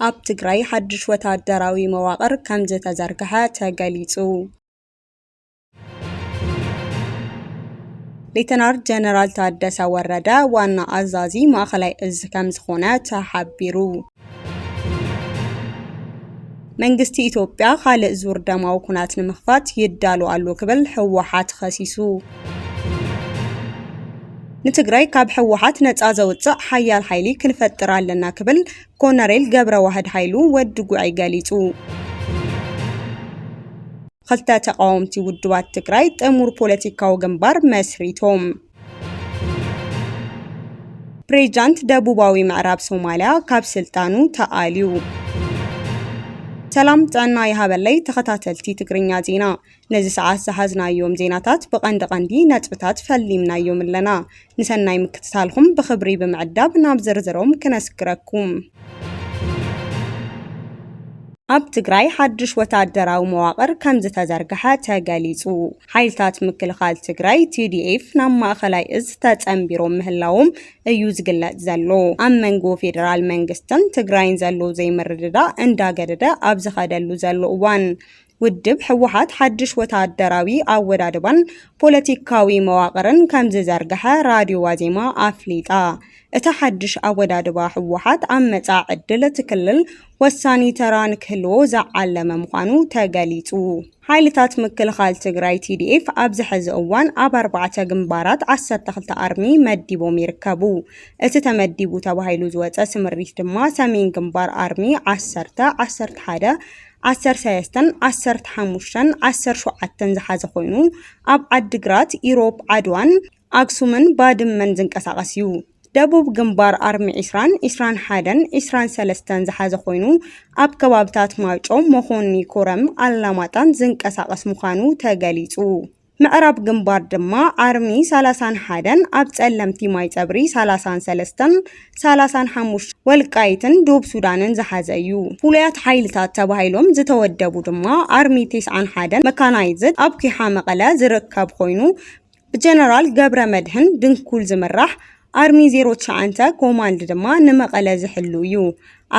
ኣብ ትግራይ ሓድሽ ወታደራዊ መዋቕር ከም ዝተዘርግሐ ተገሊጹ። ሌተናል ጀነራል ታደሰ ወረደ ዋና ኣዛዚ ማእኸላይ እዝ ከም ዝኾነ ተሓቢሩ። መንግስቲ ኢትዮጵያ ካልእ ዙር ደማዊ ኩናት ንምኽፋት ይዳሎ ኣሎ ክብል ህወሓት ኸሲሱ። ንትግራይ ካብ ህወሓት ነፃ ዘውፅእ ሓያል ሓይሊ ክንፈጥር ኣለና ክብል ኮነሬል ገብረዋህድ ሃይሉ ወዲ ጉዐይ ገሊፁ። ክልተ ተቓወምቲ ውድባት ትግራይ ጥሙር ፖለቲካዊ ግንባር መስሪቶም። ፕሬዚዳንት ደቡባዊ ምዕራብ ሶማልያ ካብ ስልጣኑ ተኣልዩ። ሰላም ጥዕና ይሃበለይ ተኸታተልቲ ትግርኛ ዜና። ነዚ ሰዓት ዝሓዝናዮም ዜናታት ብቐንዲ ቀንዲ ነጥብታት ፈሊምናዮም ኣለና። ንሰናይ ምክትታልኩም ብኽብሪ ብምዕዳብ ናብ ዝርዝሮም ክነስግረኩም። ኣብ ትግራይ ሓድሽ ወታደራዊ መዋቕር ከም ዝተዘርግሐ ተገሊጹ። ሓይልታት ምክልኻል ትግራይ፣ ቲ ዲ ኤፍ፣ ናብ ማእኸላይ እዝ ተጸንቢሮም ምህላዎም እዩ ዝግለጽ ዘሎ። ኣብ መንጎ ፌደራል መንግስትን ትግራይን ዘሎ ዘይምርድዳእ እንዳገደደ ኣብ ዝኸደሉ ዘሎ እዋን፣ ውድብ ህወሓት ሓድሽ ወታደራዊ ኣወዳድባን ፖለቲካዊ መዋቕርን ከም ዝዘርግሐ ራድዮ ዋዜማ ኣፍሊጣ። እቲ ሓድሽ ኣወዳድባ ህወሓት ኣብ መጻኢ ዕድል እቲ ክልል ወሳኒ ተራ ንክህልዎ ዝዓለመ ምዃኑ ተገሊጹ። ሓይልታት ምክልኻል ትግራይ፣ ቲ ዲ ኤፍ፣ ኣብዚ ሕዚ እዋን ኣብ ኣርባዕተ ግንባራት ዓሰርተ ክልተ ኣርሚ መዲቦም ይርከቡ። እቲ ተመዲቡ ተባሂሉ ዝወጸ ስምሪት ድማ ሰሜን ግንባር ኣርሚ ዓሰርተ፣ ዓሰርተ ሓደ፣ ዓሰርተ ሰለስተን ዓሰርተ ሓሙሽተን ዓሰርተ ሸውዓተን ዝሓዘ ኮይኑ፣ ኣብ ዓዲግራት፣ ኢሮብ፣ ዓድዋን ኣክሱምን ባድመን ዝንቀሳቐስ እዩ። ደቡብ ግንባር ኣርሚ ዒስራን፣ ዒስራን ሓደን፣ ዒስራን ሰለስተን ዝሓዘ ኮይኑ፣ ኣብ ከባብታት ማይጨው፣ መኾኒ፣ ኮረም፣ ኣላማጣን ዝንቀሳቐስ ምዃኑ ተገሊጹ። ምዕራብ ግንባር ድማ ኣርሚ ሰላሳን ሓደን ኣብ ጸለምቲ ማይ ጸብሪ ሰላሳን ሰለስተን፣ ሰላሳን ሓሙሽተን፣ ወልቃይትን ዶብ ሱዳንን ዝሓዘ እዩ። ፍሉያት ሓይልታት ተባሂሎም ዝተወደቡ ድማ ኣርሚ ተስዓን ሓደን መካናይዝድ ኣብ ኲሓ መቐለ ዝርከብ ኮይኑ፣ ብጀነራል ገብረ መድህን ድንኩል ዝምራሕ ኣርሚ ዜሮ ትሽዓተ ኮማንድ ድማ ንመቐለ ዝሕሉ እዩ።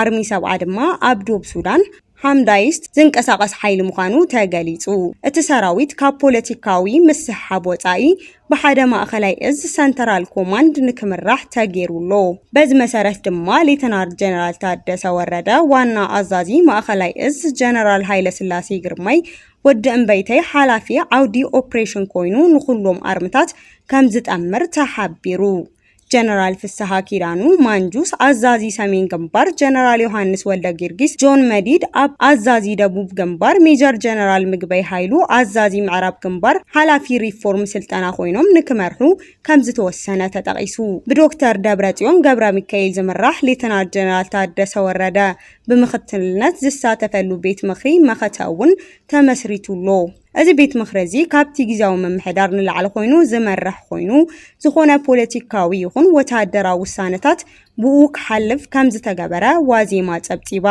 ኣርሚ ሰብዓ ድማ ኣብ ዶብ ሱዳን ሓምዳይስት ዝንቀሳቐስ ሓይሊ ምዃኑ ተገሊጹ። እቲ ሰራዊት ካብ ፖለቲካዊ ምስሕሓብ ወጻኢ ብሓደ ማእኸላይ እዝ ሰንተራል ኮማንድ ንክምራሕ ተገይሩ ኣሎ። በዚ መሰረት ድማ ሌተናል ጀነራል ታደሰ ወረደ ዋና ኣዛዚ ማእኸላይ እዝ፣ ጀነራል ሃይለስላሴ ግርማይ ወዲ እምበይተይ ሓላፊ ዓውዲ ኦፕሬሽን ኮይኑ ንኹሎም ኣርምታት ከም ዝጠምር ተሓቢሩ። ጀነራል ፍስሃ ኪዳኑ ማንጁስ ኣዛዚ ሰሜን ግንባር፣ ጀነራል ዮሃንስ ወልደ ጊዮርጊስ ጆን መዲድ ኣብ ኣዛዚ ደቡብ ግንባር፣ ሜጀር ጀነራል ምግበይ ሃይሉ ኣዛዚ ምዕራብ ግንባር ሓላፊ ሪፎርም ስልጠና ኮይኖም ንክመርሑ ከም ዝተወሰነ ተጠቒሱ። ብዶክተር ደብረጽዮን ገብረ ሚካኤል ዝምራሕ ሌተናል ጀነራል ታደሰ ወረደ ብምኽትልነት ዝሳተፈሉ ቤት ምኽሪ መኸተ እውን ተመስሪቱ ኣሎ። እዚ ቤት ምኽሪ እዚ ካብቲ ግዝያዊ ምምሕዳር ንላዕሊ ኮይኑ ዝመርሕ ኮይኑ፣ ዝኾነ ፖለቲካዊ ይኹን ወተሃደራዊ ውሳነታት ብኡ ክሓልፍ ከም ዝተገበረ ዋዜማ ጸብጺባ።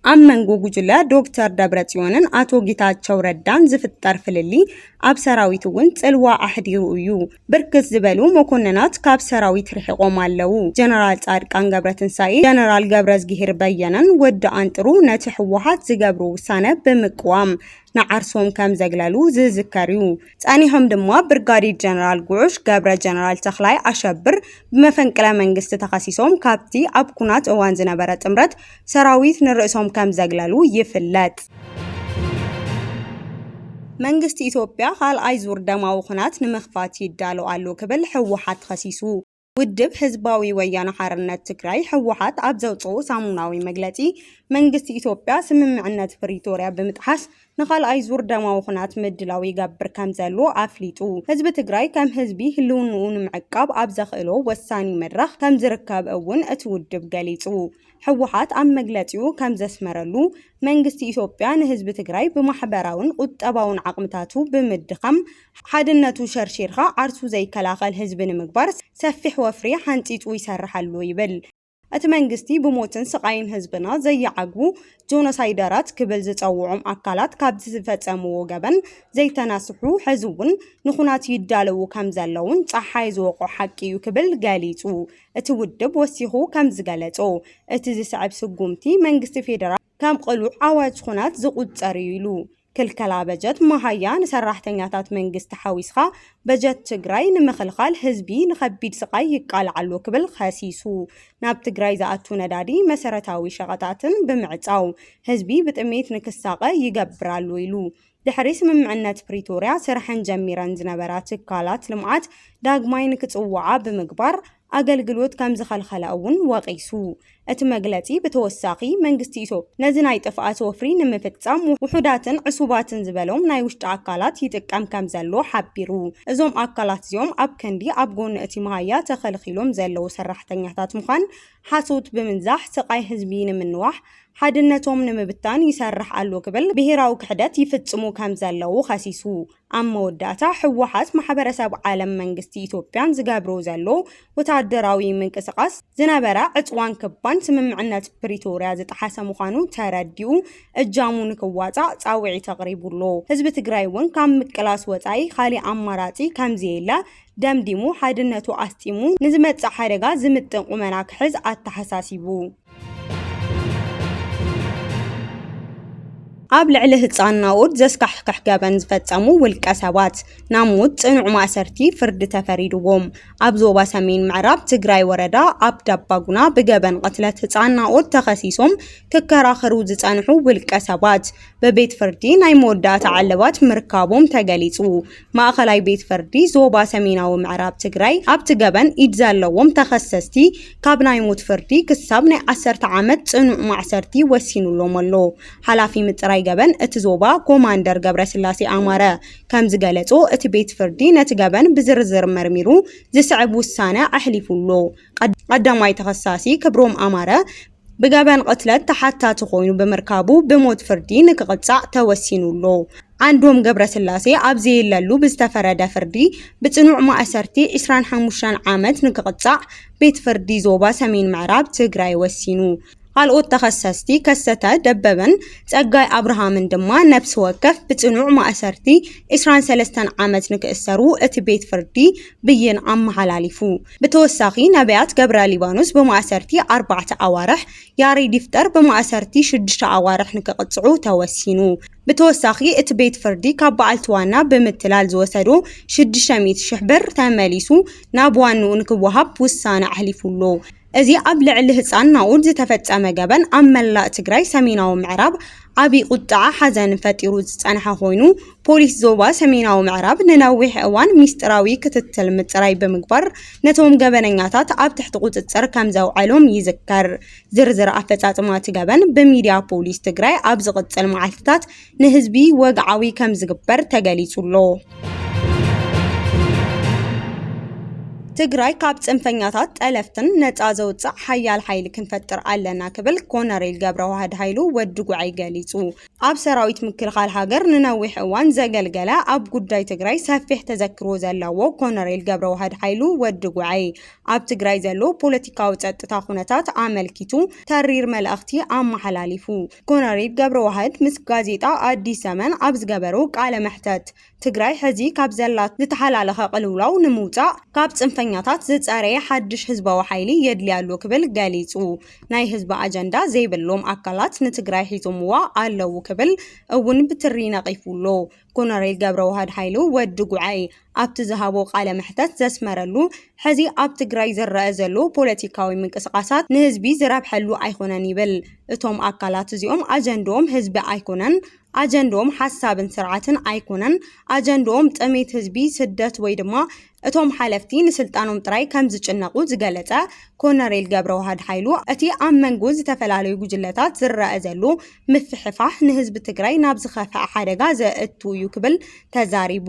ኣብ መንጎ ጉጅለ ዶክተር ደብረጽዮንን ኣቶ ጌታቸው ረዳን ዝፍጠር ፍልልይ ኣብ ሰራዊት እውን ጽልዋ ኣሕዲሩ እዩ። ብርክት ዝበሉ መኮንናት ካብ ሰራዊት ርሒቖም ኣለዉ። ጀነራል ጻድቃን ገብረትንሳኤ፣ ጀነራል ገብረዝግሄር በየነን ወዲ ኣንጥሩ ነቲ ህወሓት ዝገብሮ ውሳነ ብምቅዋም ንዓርሶም ከም ዘግለሉ ዝዝከር እዩ። ጸኒሖም ድማ ብርጋዴር ጀነራል ጉዑሽ ገብረ፣ ጀነራል ተኽላይ ኣሸብር ብመፈንቅለ መንግስቲ ተኸሲሶም ካብቲ ኣብ ኩናት እዋን ዝነበረ ጥምረት ሰራዊት ንርእሶም ከም ዘግለሉ ይፍለጥ። መንግስቲ ኢትዮጵያ ካልኣይ ዙር ደማዊ ኩናት ንምኽፋት ይዳሎ ኣሎ ክብል ህወሓት ከሲሱ። ውድብ ህዝባዊ ወያነ ሓርነት ትግራይ ህወሓት ኣብ ዘውፅኦ ሳሙናዊ መግለፂ፣ መንግስቲ ኢትዮጵያ ስምምዕነት ፕሪቶርያ ብምጥሓስ ንኻልኣይ ዙር ደማዊ ኩናት ምድላው ይገብር ከም ዘሎ ኣፍሊጡ። ህዝቢ ትግራይ ከም ህዝቢ ህልውንኡ ንምዕቃብ ኣብ ዘኽእሎ ወሳኒ መድረኽ ከም ዝርከብ እውን እቲ ውድብ ገሊጹ። ህወሓት ኣብ መግለጺኡ ከም ዘስመረሉ፣ መንግስቲ ኢትዮጵያ ንህዝቢ ትግራይ ብማሕበራውን ቁጠባውን ዓቕምታቱ ብምድኻም፣ ሓድነቱ ሸርሺርካ ዓርሱ ዘይከላኸል ህዝቢ ንምግባር ሰፊሕ ወፍሪ ሓንጺጹ ይሰርሕ ኣሎ ይብል። እቲ መንግስቲ ብሞትን ስቓይን ህዝብና ዘየዓግቡ ጆኖሳይደራት ክብል ዝጸውዖም ኣካላት ካብቲ ዝፈጸምዎ ገበን ዘይተናስሑ፣ ሕዚ እውን ንኹናት ይዳለዉ ከም ዘለውን ጸሓይ ዝወቕዖ ሓቂ እዩ ክብል ገሊጹ። እቲ ውድብ ወሲኹ ከም ዝገለጾ፣ እቲ ዝስዕብ ስጉምቲ መንግስቲ ፌደራል ከም ቅሉዕ ኣዋጅ ኹናት ዝቑጸር እዩ ኢሉ። ክልከላ በጀት መሃያ ንሰራሕተኛታት መንግስቲ ሓዊስኻ በጀት ትግራይ ንምኽልኻል ህዝቢ ንኸቢድ ስቓይ ይቃልዓሉ ክብል ኸሲሱ። ናብ ትግራይ ዝኣቱ ነዳዲ፣ መሰረታዊ ሸቐጣትን ብምዕጻው ህዝቢ ብጥሜት ንክሳቐ ይገብር ኣሎ ኢሉ። ድሕሪ ስምምዕነት ፕሪቶርያ ስርሐን ጀሚረን ዝነበራ ትካላት ልምዓት ዳግማይ ንክጽውዓ ብምግባር ኣገልግሎት ከም ዝኸልኸለ እውን ወቒሱ። እቲ መግለጺ ብተወሳኺ መንግስቲ ኢትዮጵያ ነዚ ናይ ጥፍኣት ወፍሪ ንምፍጻም ውሑዳትን ዕሱባትን ዝበሎም ናይ ውሽጢ ኣካላት ይጥቀም ከም ዘሎ ሓቢሩ። እዞም ኣካላት እዚኦም ኣብ ክንዲ ኣብ ጎኒ እቲ መሃያ ተኸልኺሎም ዘለዉ ሰራሕተኛታት ምዃን ሓሶት ብምንዛሕ ስቓይ ህዝቢ ንምንዋሕ ሓድነቶም ንምብታን ይሰርሕ ኣሎ ክብል ብሄራዊ ክሕደት ይፍጽሙ ከም ዘለዉ ኸሲሱ። ኣብ መወዳእታ ህወሓት ማሕበረሰብ ዓለም መንግስቲ ኢትዮጵያን ዝገብሮ ዘሎ ወታደራዊ ምንቅስቓስ ዝነበረ ዕፅዋን ክባን ስምምዕነት ፕሪቶርያ ዝጠሓሰ ምዃኑ ተረዲኡ እጃሙ ንክዋፃእ ፃውዒት ኣቕሪቡ ኣሎ። ህዝቢ ትግራይ እውን ካብ ምቅላስ ወፃኢ ካሊእ ኣማራፂ ከምዘየለ ደምዲሙ ሓድነቱ ኣስጢሙ ንዝመፅእ ሓደጋ ዝምጥን ቁመና ክሕዝ ኣተሓሳሲቡ። ኣብ ልዕሊ ህጻን ናኦድ ዘስካሕክሕ ገበን ዝፈጸሙ ውልቀ ሰባት ናብ ሞት ጽኑዕ ማእሰርቲ ፍርዲ ተፈሪድዎም። ኣብ ዞባ ሰሜን ምዕራብ ትግራይ ወረዳ ኣብ ዳባጉና ብገበን ቅትለት ህጻን ናኦድ ተኸሲሶም ክከራኸሩ ዝጸንሑ ውልቀ ሰባት ብቤት ፍርዲ ናይ መወዳእታ ዕልባት ምርካቦም ተገሊጹ። ማእኸላይ ቤት ፍርዲ ዞባ ሰሜናዊ ምዕራብ ትግራይ ኣብቲ ገበን ኢድ ዘለዎም ተኸሰስቲ ካብ ናይ ሞት ፍርዲ ክሳብ ናይ ዓሰርተ ዓመት ጽኑዕ ማእሰርቲ ወሲኑሎም ኣሎ። ሓላፊ ምጽራይ ገበን እቲ ዞባ ኮማንደር ገብረስላሴ ኣማረ ከም ዝገለጾ፣ እቲ ቤት ፍርዲ ነቲ ገበን ብዝርዝር መርሚሩ ዝስዕብ ውሳነ ኣሕሊፉ ኣሎ። ቀድ-፣ ቀዳማይ ተኸሳሲ ክብሮም ኣማረ ብገበን ቅትለት ተሓታቲ ኮይኑ ብምርካቡ ብሞት ፍርዲ ንክቕጻዕ ተወሲኑ ኣሎ። ዓንዶም ገብረስላሴ ኣብ ዘየለሉ ብዝተፈረደ ፍርዲ ብጽኑዕ ማእሰርቲ ዕስራን ሓሙሽተን ዓመት ንክቕጻዕ ቤት ፍርዲ ዞባ ሰሜን ምዕራብ ትግራይ ወሲኑ። ካልኦት ተኸሰስቲ ከሰተ ደበበን ጸጋይ ኣብርሃምን ድማ ነፍሲ ወከፍ ብጽኑዕ ማእሰርቲ ዕስራን ሰለስተን ዓመት ንክእሰሩ እቲ ቤት ፍርዲ ብይን ኣመሓላሊፉ። ብተወሳኺ ነቢያት ገብረ ሊባኖስ ብማእሰርቲ ኣርባዕተ ኣዋርሕ፣ ያሬድ ይፍጠር ብማእሰርቲ ሽዱሽተ ኣዋርሕ ንክቕጽዑ ተወሲኑ። ብተወሳኺ እቲ ቤት ፍርዲ ካብ በዓልቲ ዋና ብምትላል ዝወሰዶ ሽዱሽተ ሚእቲ ሽሕ ብር ተመሊሱ ናብ ዋንኡ ንክወሃብ ውሳነ ኣሕሊፉ ኣሎ። እዚ ኣብ ልዕሊ ህጻን ናኡድ ዝተፈጸመ ገበን ኣብ መላእ ትግራይ ሰሜናዊ ምዕራብ ዓቢ ቁጥዓ ሓዘን ፈጢሩ ዝጸንሐ ኮይኑ፣ ፖሊስ ዞባ ሰሜናዊ ምዕራብ ንነዊሕ እዋን ሚስጥራዊ ክትትል ምጽራይ ብምግባር ነቶም ገበነኛታት ኣብ ትሕቲ ቁጽጽር ከም ዘውዐሎም ይዝከር። ዝርዝር ኣፈጻጽማ እቲ ገበን ብሚድያ ፖሊስ ትግራይ ኣብ ዝቕጽል መዓልትታት ንህዝቢ ወግዓዊ ከም ዝግበር ተገሊጹ ኣሎ። ትግራይ ካብ ጽንፈኛታት ጠለፍትን ነጻ ዘውጽእ ሓያል ሓይሊ ክንፈጥር ኣለና ክብል ኮነሬል ገብረዋህድ ሃይሉ ወዲ ጉዓይ ገሊጹ። ኣብ ሰራዊት ምክልኻል ሃገር ንነዊሕ እዋን ዘገልገለ ኣብ ጉዳይ ትግራይ ሰፊሕ ተዘክሮ ዘለዎ ኮነሬል ገብረዋህድ ሃይሉ ወዲ ጉዓይ ኣብ ትግራይ ዘሎ ፖለቲካዊ ጸጥታ ኩነታት ኣመልኪቱ ተሪር መልእኽቲ ኣመሓላሊፉ። ኮነሬል ገብረዋህድ ምስ ጋዜጣ ኣዲስ ዘመን ኣብ ዝገበሮ ቃለ መሕተት፣ ትግራይ ሕዚ ካብ ዘላት ዝተሓላለኸ ቅልውላው ንምውጻእ ካብ ጽንፈኛታት ዝጸረየ ሓድሽ ህዝባዊ ሓይሊ የድልያ ኣሎ ክብል ገሊጹ። ናይ ህዝቢ ኣጀንዳ ዘይብሎም ኣካላት ንትግራይ ሒዞምዋ ኣለዉ ክብል እውን ብትሪ ነቒፉ ኣሎ። ኮነሬል ገብረዋህድ ሃይሉ ወዲ ጉዓይ ኣብቲ ዝሃቦ ቃለ መሕተት ዘስመረሉ፣ ሕዚ ኣብ ትግራይ ዝረአ ዘሎ ፖለቲካዊ ምንቅስቓሳት ንህዝቢ ዝረብሐሉ ኣይኮነን ይብል። እቶም ኣካላት እዚኦም ኣጀንድኦም ህዝቢ ኣይኮነን፣ ኣጀንድኦም ሓሳብን ስርዓትን ኣይኮነን፣ ኣጀንድኦም ጥሜት ህዝቢ፣ ስደት ወይ ድማ እቶም ሓለፍቲ ንስልጣኖም ጥራይ ከም ዝጭነቑ ዝገለጸ ኮነሬል ገብረዋህድ ሃይሉ፣ እቲ ኣብ መንጎ ዝተፈላለዩ ጉጅለታት ዝረአ ዘሎ ምፍሕፋሕ ንህዝቢ ትግራይ ናብ ዝኸፍአ ሓደጋ ዘእቱ እዩ ክብል ተዛሪቡ።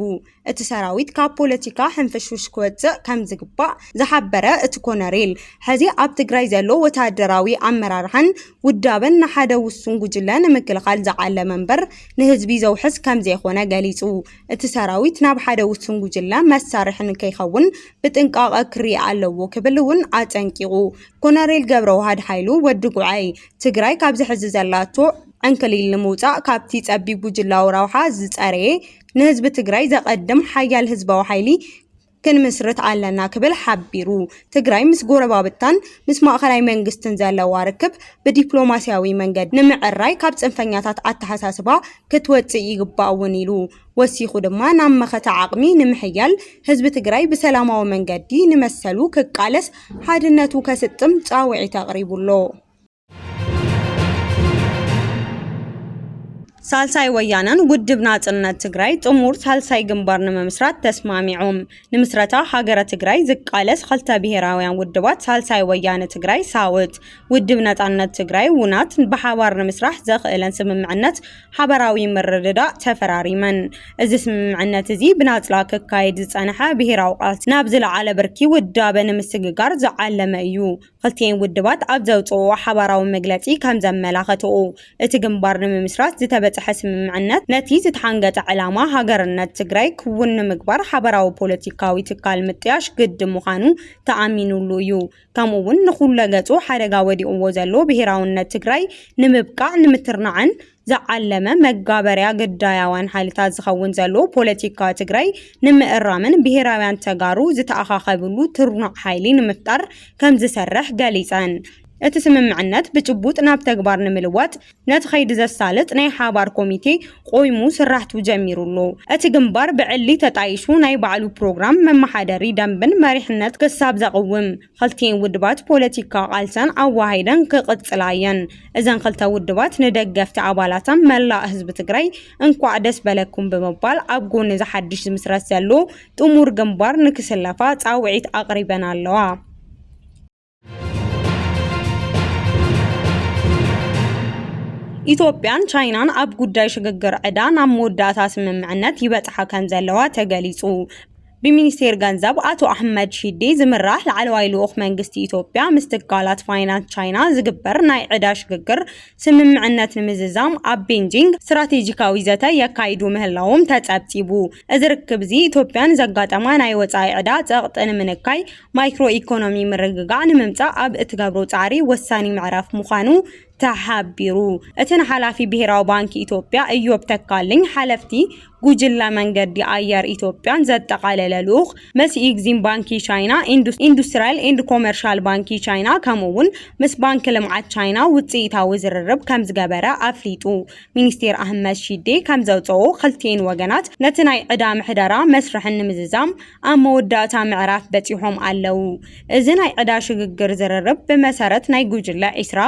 እቲ ሰራዊት ካብ ፖለቲካ ሕንፍሽፍሽ ክወጽእ ከም ዝግባእ ዝሓበረ እቲ ኮነሬል፣ ሕዚ ኣብ ትግራይ ዘሎ ወታደራዊ ኣመራርሓን ውዳበን ንሓደ ውሱን ጉጅለ ንምክልኻል ዝዓለመ እምበር ንህዝቢ ዘውሕስ ከም ዘይኮነ ገሊጹ። እቲ ሰራዊት ናብ ሓደ ውሱን ጉጅለ መሳርሒ ከይኸውን ብጥንቃቐ ክርኣ ኣለዎ ክብል እውን ኣጠንቂቑ። ኮነሬል ገብረዋህድ ሓይሉ ወዲ ጉዓይ፣ ትግራይ ካብዚ ሕዚ ዘላቶ ዕንክሊል ንምውፃእ ካብቲ ፀቢብ ጉጅላዊ ረብሓ ዝፀረየ ንህዝቢ ትግራይ ዘቐድም ሓያል ህዝባዊ ሓይሊ ክንምስርት ኣለና ክብል ሓቢሩ። ትግራይ ምስ ጎረባብታን ምስ ማእኸላይ መንግስትን ዘለዋ ርክብ ብዲፕሎማስያዊ መንገዲ ንምዕራይ ካብ ፅንፈኛታት ኣተሓሳስባ ክትወፅእ ይግባእ እውን ኢሉ። ወሲኹ ድማ ናብ መኸተ ዓቕሚ ንምሕያል ህዝቢ ትግራይ ብሰላማዊ መንገዲ ንመሰሉ ክቃለስ ሓድነቱ ከስጥም ፃውዒት ኣቕሪቡ ኣሎ። ሳልሳይ ወያነን ውድብ ናጽነት ትግራይ ጥሙር ሳልሳይ ግንባር ንምምስራት ተስማሚዖም። ንምስረታ ሃገረ ትግራይ ዝቃለስ ክልተ ብሄራውያን ውድባት ሳልሳይ ወያነ ትግራይ ሳውት፣ ውድብ ናጽነት ትግራይ ውናት ብሓባር ንምስራሕ ዘኽእለን ስምምዕነት ሓበራዊ ምርድዳእ ተፈራሪመን። እዚ ስምምዕነት እዚ ብናጽላ ክካየድ ዝጸንሐ ብሄራዊ ቃልሲ ናብ ዝለዓለ ብርኪ ውዳበ ንምስግጋር ዝዓለመ እዩ። ክልቲኤን ውድባት ኣብ ዘውፅኦ ሓባራዊ መግለፂ ከም ዘመላኸትኦ፣ እቲ ግንባር ንምምስራት ዝተበፅሐ ስምምዕነት ነቲ ዝተሓንገጠ ዕላማ ሃገርነት ትግራይ ክውን ንምግባር ሓባራዊ ፖለቲካዊ ትካል ምጥያሽ ግድን ምዃኑ ተኣሚኑሉ እዩ። ከምኡ እውን ንኹለ ገፁ ሓደጋ ወዲቕዎ ዘሎ ብሄራውነት ትግራይ ንምብቃዕ ንምትርናዕን ዝዓለመ መጋበርያ ግዳያውያን ሓይልታት ዝኸውን ዘሎ ፖለቲካ ትግራይ ንምእራምን ብሄራውያን ተጋሩ ዝተኣኻኸብሉ ትርኑዕ ሓይሊ ንምፍጣር ከም ዝሰርሕ ገሊጸን። እቲ ስምምዕነት ብጭቡጥ ናብ ተግባር ንምልዋጥ ነቲ ከይዲ ዘሳልጥ ናይ ሓባር ኮሚቴ ቆይሙ ስራሕቱ ጀሚሩ ኣሎ። እቲ ግንባር ብዕሊ ተጣይሹ ናይ ባዕሉ ፕሮግራም፣ መመሓደሪ ደንብን መሪሕነት ክሳብ ዘቕውም፣ ክልቲኤን ውድባት ፖለቲካ ቃልሰን ኣዋሃሂደን ክቕጽላ እየን። እዘን ክልተ ውድባት ንደገፍቲ ኣባላተን መላእ ህዝቢ ትግራይ እንኳዕ ደስ በለኩም ብምባል ኣብ ጎኒ እዚ ሓድሽ ዝምስረት ዘሎ ጥሙር ግንባር ንክስለፋ ጻውዒት ኣቕሪበን ኣለዋ። ኢትዮጵያን ቻይናን ኣብ ጉዳይ ሽግግር ዕዳ ናብ መወዳእታ ስምምዕነት ይበጽሓ ከም ዘለዋ ተገሊጹ። ብሚኒስቴር ገንዘብ ኣቶ ኣሕመድ ሺዴ ዝምራሕ ላዕለዋይ ልኡኽ መንግስቲ ኢትዮጵያ ምስ ትካላት ፋይናንስ ቻይና ዝግበር ናይ ዕዳ ሽግግር ስምምዕነት ንምዝዛም ኣብ ቤንጂንግ ስትራቴጂካዊ ዘተ የካይዱ ምህላዎም ተጸብጺቡ። እዚ ርክብ እዚ ኢትዮጵያ ንዘጋጠማ ናይ ወጻኢ ዕዳ ጸቕጢ ንምንካይ፣ ማይክሮ ኢኮኖሚ ምርግጋዕ ንምምጻእ ኣብ እትገብሮ ጻዕሪ ወሳኒ ምዕራፍ ምዃኑ ተሓቢሩ። እቲ ንሓላፊ ብሄራዊ ባንኪ ኢትዮጵያ እዮብ ተካልኝ፣ ሓለፍቲ ጉጅለ መንገዲ ኣየር ኢትዮጵያን ዘጠቓለለ ልኡኽ ምስ ኤግዚም ባንኪ ቻይና፣ ኢንዱስ-፣ ኢንዱስትሪያል ኤንድ ኮመርሻል ባንኪ ቻይና፣ ከምኡ እውን ምስ ባንኪ ልምዓት ቻይና ውፅኢታዊ ዝርርብ ከም ዝገበረ ኣፍሊጡ። ሚኒስቴር ኣህመድ ሺዴ ከም ዘውፅኦ፣ ክልቲኤን ወገናት ነቲ ናይ ዕዳ ምሕደራ መስርሕን ንምዝዛም ኣብ መወዳእታ ምዕራፍ በፂሖም ኣለዉ። እዚ ናይ ዕዳ ሽግግር ዝርርብ ብመሰረት ናይ ጉጅለ ዒስራ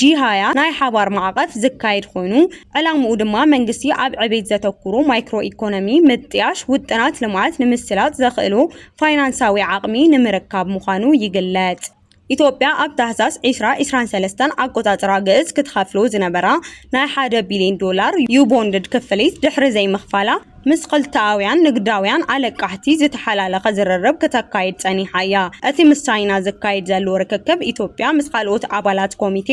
ጂ ሃያ ናይ ሓባር ማዕቐፍ ዝካየድ ኮይኑ፣ ዕላምኡ ድማ መንግስቲ ኣብ ዕቤት ዘተኩሩ ማይክሮ ኢኮኖሚ ምጥያሽ ውጥናት ልምዓት ንምስላጥ ዘኽእሉ ፋይናንሳዊ ዓቕሚ ንምርካብ ምዃኑ ይግለጽ። ኢትዮጵያ ኣብ ታህሳስ ዒስራ ዒስራን ሰለስተን ኣቆጻጽራ ግእዝ ክትኸፍሎ ዝነበራ ናይ ሓደ ቢልዮን ዶላር ዩቦንድድ ክፍሊት ድሕሪ ዘይምኽፋላ፣ ምስ ክልተኣውያን ንግዳውያን ኣለቃሕቲ ዝተሓላለኸ ዝርርብ ክተካይድ ጸኒሓ እያ። እቲ ምስ ቻይና ዝካየድ ዘሎ ርክክብ፣ ኢትዮጵያ ምስ ካልኦት ኣባላት ኮሚቴ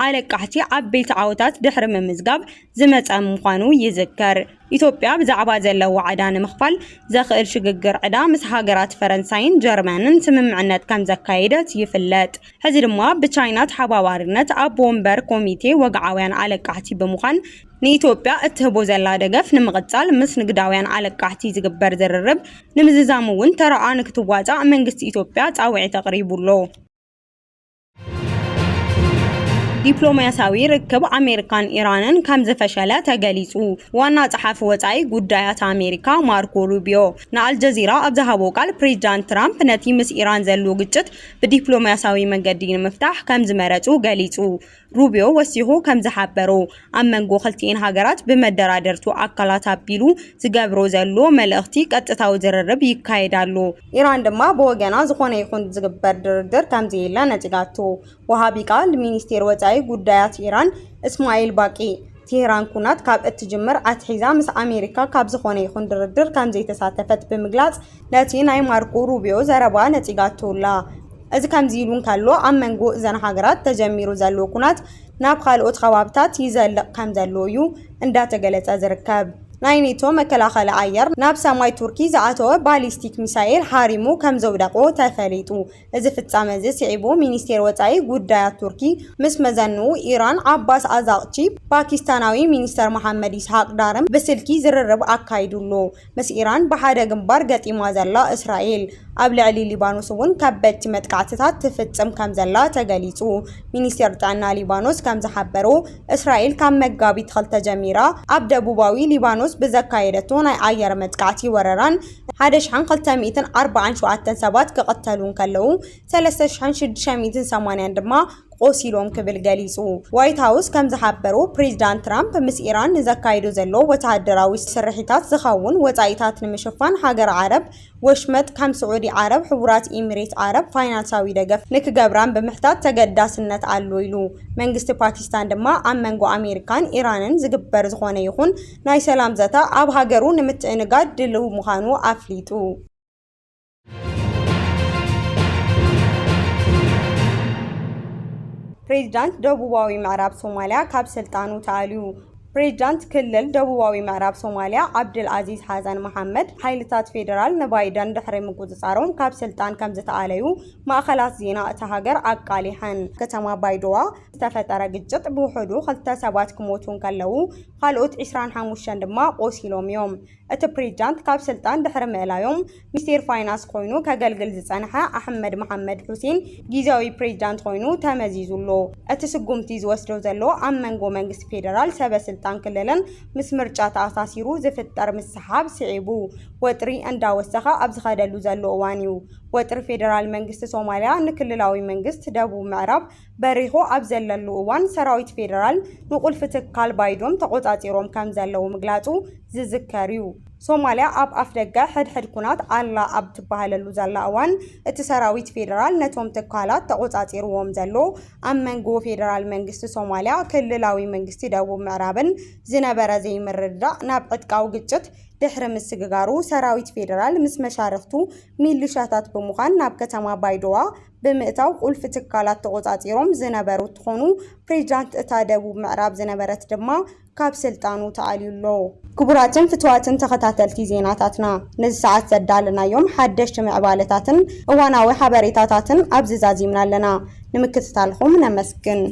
ኣለቃሕቲ ዓበይቲ ዓወታት ድሕሪ ምምዝጋብ ዝመጸ ምዃኑ ይዝከር። ኢትዮጵያ ብዛዕባ ዘለዋ ዕዳ ንምኽፋል ዘኽእል ሽግግር ዕዳ ምስ ሃገራት ፈረንሳይን ጀርመንን ስምምዕነት ከም ዘካየደት ይፍለጥ። ሕዚ ድማ ብቻይና ተሓባባሪነት ኣቦ ወንበር ኮሚቴ ወግዓውያን ኣለቃሕቲ ብምዃን ንኢትዮጵያ እትህቦ ዘላ ደገፍ ንምቕጻል ምስ ንግዳውያን ኣለቃሕቲ ዝግበር ዝርርብ ንምዝዛም እውን ተራኣ ንክትዋጻእ መንግስቲ ኢትዮጵያ ጻውዒት ኣቕሪቡ ኣሎ። ዲፕሎማስያዊ ርክብ ኣሜሪካን ኢራንን ከም ዝፈሸለ ተገሊጹ። ዋና ጸሓፊ ወጻኢ ጉዳያት ኣሜሪካ ማርኮ ሩቢዮ ንኣልጀዚራ ኣብ ዝሃቦ ቃል፣ ፕሬዚዳንት ትራምፕ ነቲ ምስ ኢራን ዘሎ ግጭት ብዲፕሎማስያዊ መገዲ ንምፍታሕ ከም ዝመረጹ ገሊጹ። ሩቢዮ ወሲኹ ከም ዝሓበሮ፣ ኣብ መንጎ ክልቲኤን ሃገራት ብመደራደርቱ ኣካላት ኣቢሉ ዝገብሮ ዘሎ መልእኽቲ ቀጥታዊ ዝርርብ ይካየድ ኣሎ። ኢራን ድማ ብወገና ዝኾነ ይኹን ዝግበር ድርድር ከም ዘየለ ነጺጋቶ። ወሃቢ ቃል ሚኒስቴር ወጻኢ ጉዳያት ኢራን እስማኤል ባቂ፣ ቴህራን ኩናት ካብ እትጅምር ኣትሒዛ ምስ ኣሜሪካ ካብ ዝኾነ ይኹን ድርድር ከም ዘይተሳተፈት ብምግላጽ፣ ነቲ ናይ ማርኮ ሩቢዮ ዘረባ ነጺጋቶ ኣላ። እዚ ከምዚ ኢሉ እንከሎ፣ ኣብ መንጎ እዘን ሃገራት ተጀሚሩ ዘሎ ኩናት ናብ ካልኦት ከባብታት ይዘልቕ ከም ዘሎ እዩ እንዳተገለጸ ዝርከብ። ናይ ኔቶ መከላኸሊ ኣየር ናብ ሰማይ ቱርኪ ዝኣተወ ባሊስቲክ ሚሳኤል ሃሪሙ ከም ዘውደቆ ተፈሊጡ። እዚ ፍጻመ እዚ ስዒቡ፣ ሚኒስቴር ወጻኢ ጉዳያት ቱርኪ ምስ መዘንኡ ኢራን ዓባስ ኣዛቕቺ፣ ፓኪስታናዊ ሚኒስተር መሓመድ ይስሓቅ ዳርም ብስልኪ ዝርርብ ኣካይዱሉ። ምስ ኢራን ብሓደ ግንባር ገጢማ ዘላ እስራኤል፣ ኣብ ልዕሊ ሊባኖስ እውን ከበድቲ መጥቃዕትታት ትፍጽም ከም ዘላ ተገሊጹ። ሚኒስቴር ጥዕና ሊባኖስ ከም ዝሓበሮ፣ እስራኤል ካብ መጋቢት ክልተ ጀሚራ ኣብ ደቡባዊ ሊባኖስ ብዘካየደቶ ናይ ኣየር መጥቃዕቲ ወረራን ሓደ ሽሕን ክልተ ሚእትን ኣርባዓን ሸውዓተን ሰባት ክቕተሉ እንከለዉ፣ ሰለስተ ሽሕን ሽዱሽተ ሚእትን ሰማንያን ድማ ቆሲሎም ክብል ገሊጹ። ዋይት ሃውስ ከም ዝሓበሮ፣ ፕሬዚዳንት ትራምፕ ምስ ኢራን ንዘካይዶ ዘሎ ወተሃደራዊ ስርሒታት ዝኸውን ወጻኢታት ንምሽፋን፣ ሃገር ዓረብ ወሽመጥ ከም ስዑዲ ዓረብ፣ ሕቡራት ኢሚሬት ዓረብ ፋይናንሳዊ ደገፍ ንክገብራን ብምሕታት ተገዳስነት ኣሎ ኢሉ። መንግስቲ ፓኪስታን ድማ ኣብ መንጎ ኣሜሪካን ኢራንን ዝግበር ዝኾነ ይኹን ናይ ሰላም ዘተ ኣብ ሃገሩ ንምትእንጋድ ድልው ምዃኑ ኣፍሊጡ። ፕሬዚዳንት ደቡባዊ ምዕራብ ሶማሊያ ካብ ስልጣኑ ተኣልዩ። ፕሬዚዳንት ክልል ደቡባዊ ምዕራብ ሶማሊያ ዓብድል ኣዚዝ ሓሰን መሓመድ፣ ሓይልታት ፌደራል ንባይደን ድሕሪ ምቁጽጻሮም ካብ ስልጣን ከም ዝተኣለዩ ማእኸላት ዜና እታ ሃገር ኣቃሊሐን። ከተማ ባይዶዋ ዝተፈጠረ ግጭት ብውሕዱ ክልተ ሰባት ክሞቱ እንከለዉ፣ ካልኦት ዒስራን ሓሙሽተን ድማ ቆሲሎም እዮም። እቲ ፕሬዚዳንት ካብ ስልጣን ድሕሪ ምእላዮም፣ ሚኒስቴር ፋይናንስ ኮይኑ ከገልግል ዝጸንሐ ኣሕመድ መሓመድ ሑሴን ጊዜያዊ ፕሬዚዳንት ኮይኑ ተመዚዙ ኣሎ። እቲ ስጉምቲ ዝወስዶ ዘሎ ኣብ መንጎ መንግስቲ ፌደራል ሰበ ስልጣን ክልልን ምስ ምርጫ ተኣሳሲሩ ዝፍጠር ምስሕሓብ ስዒቡ፣ ወጥሪ እንዳወሰኸ ኣብ ዝኸደሉ ዘሎ እዋን እዩ። ወጥሪ ፌደራል መንግስቲ ሶማሊያ ንክልላዊ መንግስት ደቡብ ምዕራብ በሪኹ ኣብ ዘለሉ እዋን፣ ሰራዊት ፌደራል ንቁልፊ ትካል ባይዶም ተቆጻጺሮም ከም ዘለዉ ምግላጹ ዝዝከር እዩ። ሶማሊያ ኣብ ኣፍደገ ሕድሕድ ኩናት ኣላ ኣብ ትበሃለሉ ዘላ እዋን፣ እቲ ሰራዊት ፌደራል ነቶም ትካላት ተቆጻጺርዎም ዘሎ፣ ኣብ መንጎ ፌደራል መንግስቲ ሶማሊያ ክልላዊ መንግስቲ ደቡብ ምዕራብን ዝነበረ ዘይምርድዳእ ናብ ዕጥቃዊ ግጭት ድሕሪ ምስግጋሩ፣ ሰራዊት ፌደራል ምስ መሻርኽቱ ሚሊሻታት ብምዃን ናብ ከተማ ባይዶዋ ብምእታው ቁልፊ ትካላት ተቆጻጺሮም ዝነበሩ እንትኾኑ፣ ፕሬዚዳንት እታ ደቡብ ምዕራብ ዝነበረት ድማ ካብ ስልጣኑ ተኣልዩ ኣሎ። ክቡራትን ፍትዋትን ተኸታተልቲ ዜናታትና፣ ነዚ ሰዓት ዘዳለናዮም ሓደሽቲ ምዕባለታትን እዋናዊ ሓበሬታታትን ኣብዚ ዛዚምና ኣለና። ንምክትታልኹም ነመስግን።